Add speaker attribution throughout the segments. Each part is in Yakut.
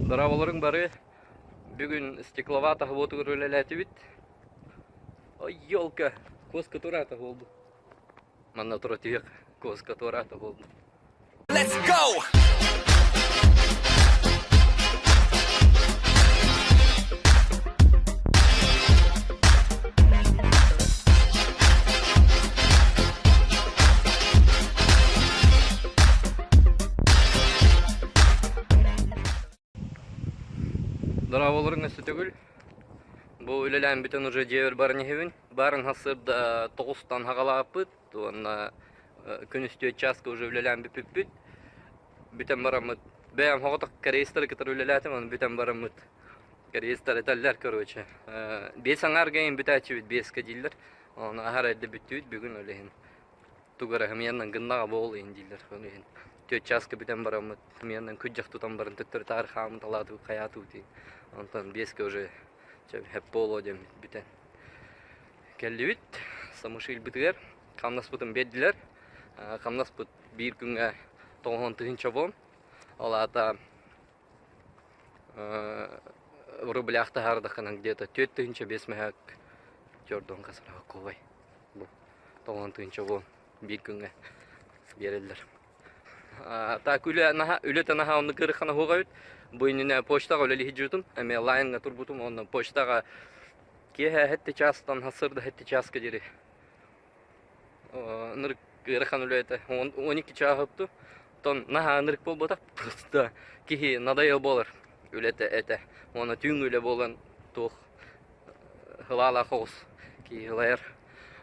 Speaker 1: Дорооболоруҥ бары! Бүгүн стекловата уотугар үлэлээтибит. Ой, елка, куоска тураата буолбут. Манна тура түһүөх, куоска туораата буолбут.
Speaker 2: Let's go!
Speaker 1: Дорооболоруҥ өссө төгүл. Бу үлэлээн бүтэн уже дьиэбэр баран иһэбин. Баарын сарсыарда тоҕустан хаҕалааппыт уонна күнүс түөрт чааска уже үлэлээн бүппүппүт. Бүтэн бараммыт бэйэм соҕотох корейстары кытары үлэлээтим, ону бүтэн бараммыт корейстар этэллэр короче. Биэс аҥаарга иһин бүтээччибит биэскэ дииллэр. Ону аһара эрдэ бүттүбүт бүгүн ол иһин тугу эрэ хымыйанан гыннаҕа буол иһин дииллэр. Ону иһин түөрт чааска бүтэн бараммыт хымыйанан күрдьэх тутан баран төттөрү-таары хаамыталаатыбыт хайаатыбыт иһин. Онтон биэскэ уже чэ хэп буолуо диэммит бүтэн кэллибит. Самушилбытыгар хамнаспытын биэрдилэр. Хамнаспыт биир күҥҥэ 90 000 вон. Ол аата рублях таһаардаххына где-то 4 5 мөһөөк чордон хасыраакковай бу 90 000 вон биир күҥҥэ биэрэллэр. Так үлэ наһаа үлэтэ наһаа оннук ыарахана суох эбит. Бу иннинэ почтаҕа үлэлии сылдьыбытым. Эмиэ лайнҥа турбутум уонна почтаҕа киэһэ сэттэ чаастан сарсыарда сэттэ чааска диэри ынырык ыарахан үлэ этэ. 12 чааһы отту. Оттон наһаа ынырык буолбатах, просто киһи надоел буолар үлэтэ этэ. Уонна түүҥҥү үлэ буолан туох ылаалаах оҕус киһи ылайар.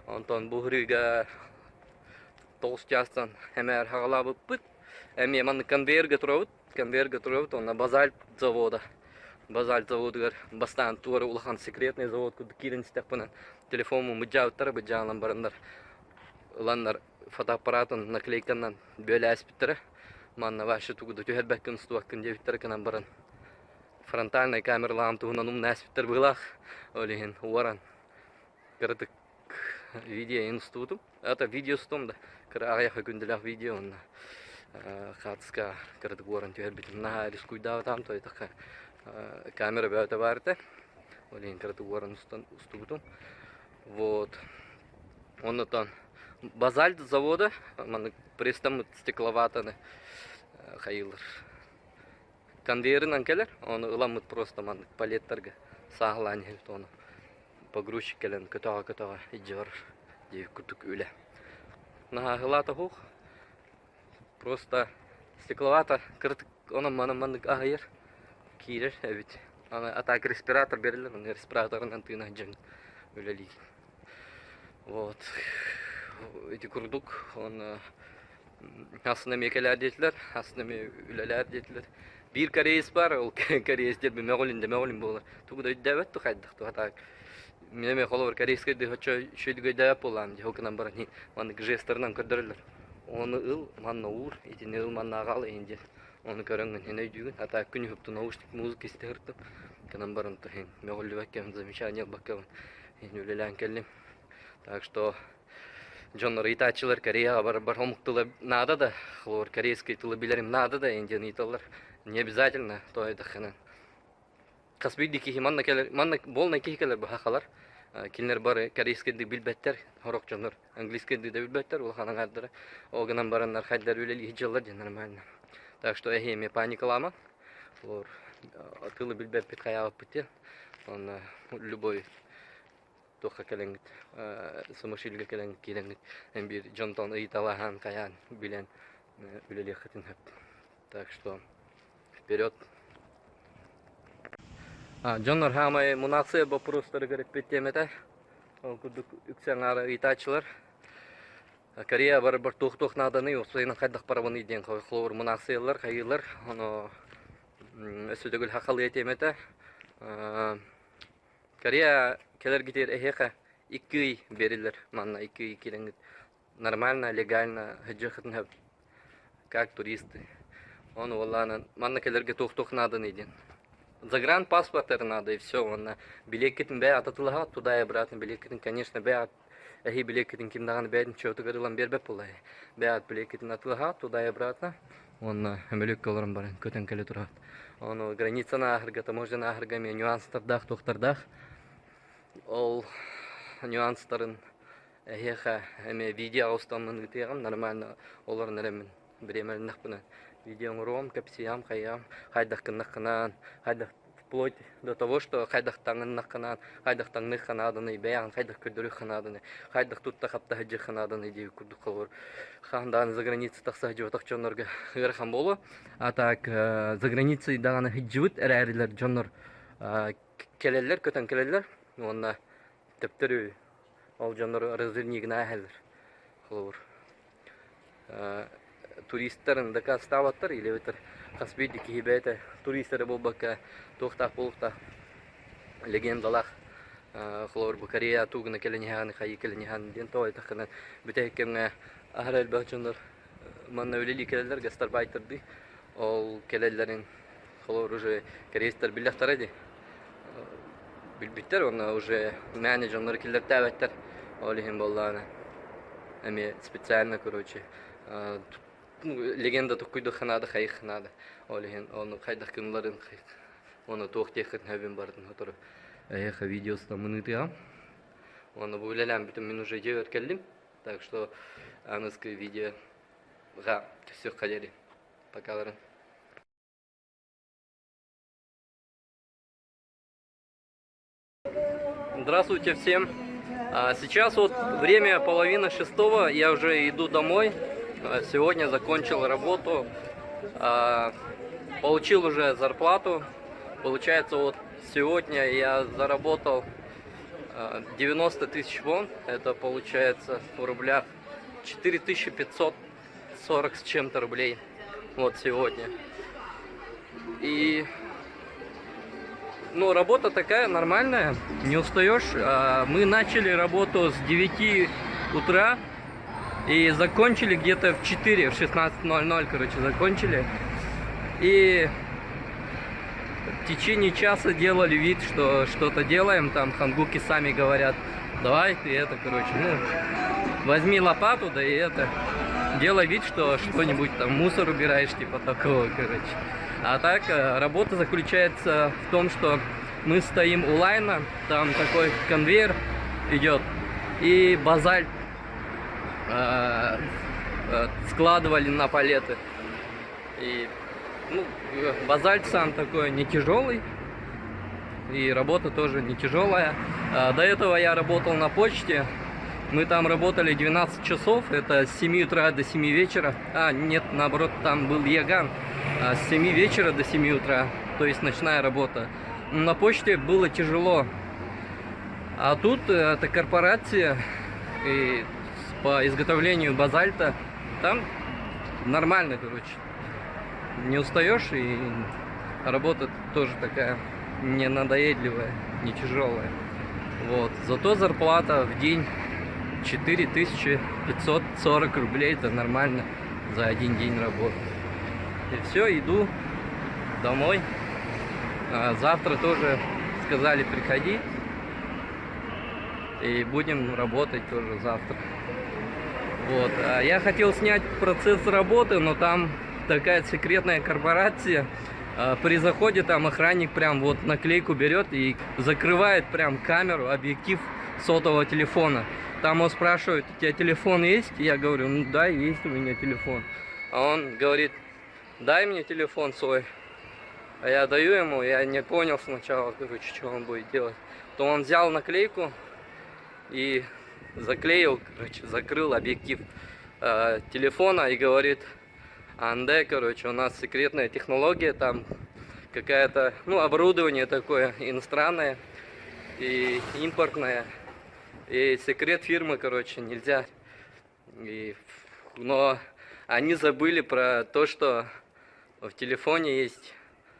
Speaker 1: Онтон бу ырыыга тоҕус чаастан эмээр хаҕалаабыппыт. Эмиэ маннык конвейерга турабыт. Конвейерга турабыт уонна базальт завода. Базальт заводугар бастаан туора улахан секретный завод курдук киирэн истэхпинэ телефоммун быдьаабыттара быдьаалан бараннар ыланнар фотоаппаратын наклейканан бүөлээспиттэрэ. Манна вообще тугу да түһэрбэккин устубаккын диэбиттэрэ гынан баран фронтальнай камералаам туһунан умна ааспыттар быһыылаах. Ол иһин уоран кыратык видео устубутум. Это видео устум да кыра аҕыйах күндүлээх видео уонна хаартыска кыратык уоран түһэрбитим. Наһаа рискуйдаабатаам тойтахха камера бөҕөтө баар этэ. Ол иһин кыратык уоран устубутум. Вот. Оннотон базальт завода маннык пресстаммыт стекловатаны хайыылар. Конвейерынан кэлэр, ону ыламмыт просто маннык палеттарга сааһылаан иһэбит ону погрузчик кэлэн көтөҕө-көтөҕө илдьэ барар диэбит курдук үлэ. Наһааһылаата суох. Просто стекловата кыратык онон-манан маннык аһыйар, киирэр эбит. Аны а так респиратор бериллэр, аны респираторынан тыына сылдьан үлэлиир. Вот. Ити курдук уонна астына эмиэ кэлээр диэтилэр, астына эмиэ үлэлээр диэтилэр. Биир кореец баар, ол кореец диэн мөҕүлүн да мөҕүлүн буолар. Тугу да өйдөөбөт ту хайдах ту так мин эмиэ холобур корейскай да оччо үчүгэйдик өйдөөбөт буоллаҕым дии, ол гынан баран маннык жестарынан көрдөрөллөр. Ону ыл, манна уур, итини ыл, манна аҕал иһин диэн. Ону көрөҥҥүн һин өйдүүгүн. А так күн уһукту наушник музыка истэ сырыттым. Гынан баран то иһин мөҕүллүбэккэбин, замечание ылбаккабын иһин үлэлээн кэллим. Так что дьоннор ыйытааччылар Кореяҕа барар омук тыла наада да, холобур корейский тылы билэрим наада да иһин диэн ыйыталлар. Не обязательно, то айдаххынан. Хас биирдии киһи манна кэлэр, манна буолнай киһи кэлэр быһа Кинилэр бары корейскайдыы билбэттэр, сорох дьоннор английскайдыы да билбэттэр, улахан аҥаардара. Ол гынан бараннар хайдар үлэлии сылдьаллар диэн нормально. Так что эһи эмиэ паникалаама. Олор тылы билбэппит хайаабаппыт диэн. Онно любой туохха кэлэҥҥит самошильга кэлэн киирэҥҥит эн биир дьонтон ыйыталаһан хайаан билэн үлэлиэххитин сөп. Так что вперед! Дьоннор хаамай мунаахсыйа боппуруостарыгар эппит тиэмэтэ. Ол курдук үксэ аҥаара ыйытааччылар. Корея барар туох-туох нааданый, уопсайынан хайдах барабыный диэн холобур мунаахсыйаллар, хайыылар. Ону өссө төгүл хахалыа тиэмэтэ. Корея кэлэргитигэр эһиэхэ икки ый биэриллэр. Манна икки ый киирэҥҥит нормально, легально сылдьыаххытын сөп. Как туристы. Ону уоллаанан манна кэлэргэ туох-туох нааданый диэн. Загранпаспорт эрэ наада и все. Уонна билиэккитин бэйэ ататылаһаҕыт туда и обратно билиэккитин, конечно, бэйэҕит эһи билиэккитин ким даҕаны бэйэтин счетугар ылан биэрбэт буоллаҕай. Бэйэҕит билиэккитин атылаһаҕыт туда и обратно. Уонна көмөлүөккэ олорон баран көтөн кэлэ тураҕыт. Ону границаны ааһарга, таможняны ааһарга эмиэ нюанстардаах, туохтардаах. Ол нюанстарын эһиэхэ эмиэ видеоҕа устаммын ыытыаҕым, нормально олорон эрэммин бириэмэлэннэхпинэ видео оҥоруом, кэпсиэм, хайыам, хайдах гыннаххынан, хайдах вплоть до того, что хайдах таҥыннаххынан, хайдах таҥныахха нааданый, бэйэҕин хайдах көрдөрүөххэ нааданый, хайдах тутта-хапта сылдьыахха нааданый диэбит курдук холобур хаһан даҕаны за граница тахса сылдьыбатах дьоннорго ыарахан буолуо. А так за границей даҕаны сылдьыбыт эрээрилэр дьоннор кэлэллэр, көтөн кэлэллэр уонна төптөрү ол дьоннору разрывнигына ааһаллар. Холобур туристарын дакаастаабаттар или эбэтэр хас биирдии киһи бэйэтэ турист эрэ буолбакка туохтаах буолуохтаах легендалаах холобур бу Корея тугуна кэлэн иһэҕин хайыы кэлэн иһэҕин диэн тоҕо эттэххинэ бүтэһик кэмҥэ аһара элбэх дьоннор манна үлэлии кэлэллэр гастарбайтердыы ол кэлэллэрин холобур уже корейцтар биллэхтэрэ дии билбиттэр уонна уже мээнэ дьоннору киллэртээбэттэр ол иһин буоллаҕына эмиэ специально короче легенда туккуйдухха наада хайыхха наада ол иһин ону хайдах гыналларын уонна туох диэххитин сөбүн барытын сотору эһиэхэ видеостаммын ыытыаҕым уонна бу үлэлээн бүтэн мин уже дьиэбэр кэллим так что аныгыскы видеоҕа түсүөххэ диэри пока Здравствуйте всем. Сейчас вот время 5:30, я уже иду домой. Сегодня закончил работу, получил уже зарплату. Получается, вот сегодня я заработал 90 тысяч вон, это получается в рублях 4540 с чем-то рублей. Вот сегодня. И ну, работа такая нормальная, не устаешь. Мы начали работу с 9 утра и закончили где-то в 4, в 16:00, короче, закончили. И в течение часа делали вид, что что-то делаем, там хангуки сами говорят, давай ты это, короче, ну, возьми лопату, да и это, делай вид, что что-нибудь там, мусор убираешь, типа такого, короче. А так, работа заключается в том, что мы стоим у лайна, там такой конвейер идет, и базальт складывали на палеты. И ну, базальт сам такой не тяжелый, и работа тоже не тяжелая. До этого я работал на почте. Мы там работали 12 часов, это с 7 утра до 7 вечера. А, нет, наоборот, там был 야간. С 7 вечера до 7 утра, то есть ночная работа. На почте было тяжело. А тут это корпорация и по изготовлению базальта. Там нормально, короче. Не устаешь, и работа тоже такая не надоедливая, не тяжелая. Вот. Зато зарплата в день 4540 рублей, это нормально за один день работы. И все, иду домой. Завтра тоже сказали приходи. И будем работать тоже завтра. Вот. Я хотел снять процесс работы, но там такая секретная корпорация. При заходе там охранник прям вот наклейку берет и закрывает прям камеру, объектив сотового телефона. Там он спрашивает, у тебя телефон есть? Я говорю, ну да, есть у меня телефон. А он говорит, дай мне телефон свой. А я даю ему, я не понял сначала, короче, что он будет делать. То он взял наклейку и заклеил, короче, закрыл объектив телефона и говорит, 안 돼, короче, у нас секретная технология, там какая-то, ну, оборудование такое иностранное и импортное. И секрет фирмы, короче, нельзя. Но они забыли про то, что в телефоне есть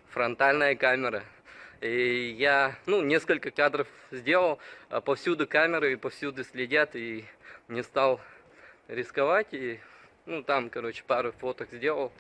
Speaker 1: фронтальная камера. И я, ну, несколько кадров сделал, а повсюду камеры и повсюду следят, и не стал рисковать. И, ну, там, короче, пару фоток сделал.